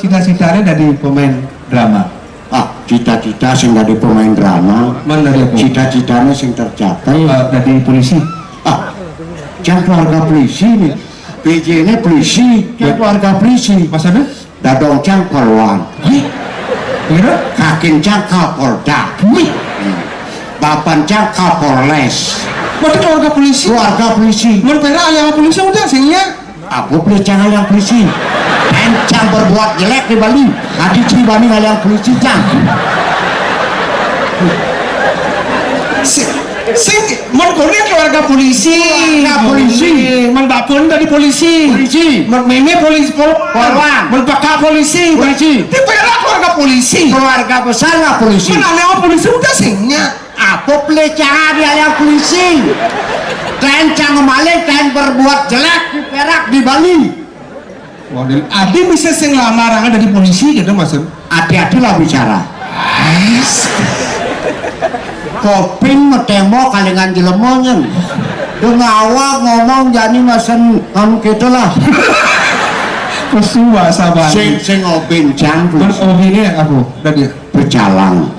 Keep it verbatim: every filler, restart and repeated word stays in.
Cita-citane dadi pemain drama. Ah, cita-cita sing dadi pemain drama. Mana dia, Bu? Cita-citane sing tercapai. Eh, dadi polisi. Ah, cang keluarga polisi nih. B J-ne polisi, cang keluarga polisi. Maksudnya? Dadong cang polwan. Hih? Kira? Kakin cang Kapolda. Wih. Bapan cang Kapolres. Berarti keluarga polisi. Keluarga polisi. Mun perak aliang polisi udah sing ya. Apa boleh cang aliang polisi? Cang berbuat jelek di Bali. Adi cibani aliang polisi cang. Sing, sing, mun kuning keluarga polisi. Keluarga polisi. Mun bapun tadi polisi. Polisi. Mun meme polisi, pol-, polwan. Mun peka polisi. Polisi. Di perak keluarga polisi. Keluarga besar lah polisi. Mun aliang polisi udah sing ya. Apa boleh cang adi aliang polisi? Cang maling, cang berbuat jelek di perak di Bali. Waduh, adi bisa sing lamaran dadi polisi gitu maksud. Hati-hati lah bicara. Koping metemo kalingan jelema nyen. Dengawa ngomong jani mesen anu gitu lah. Kesuwa sabar. Sing, sing obin cang. Terus obine apa? Tadi. Berjalan.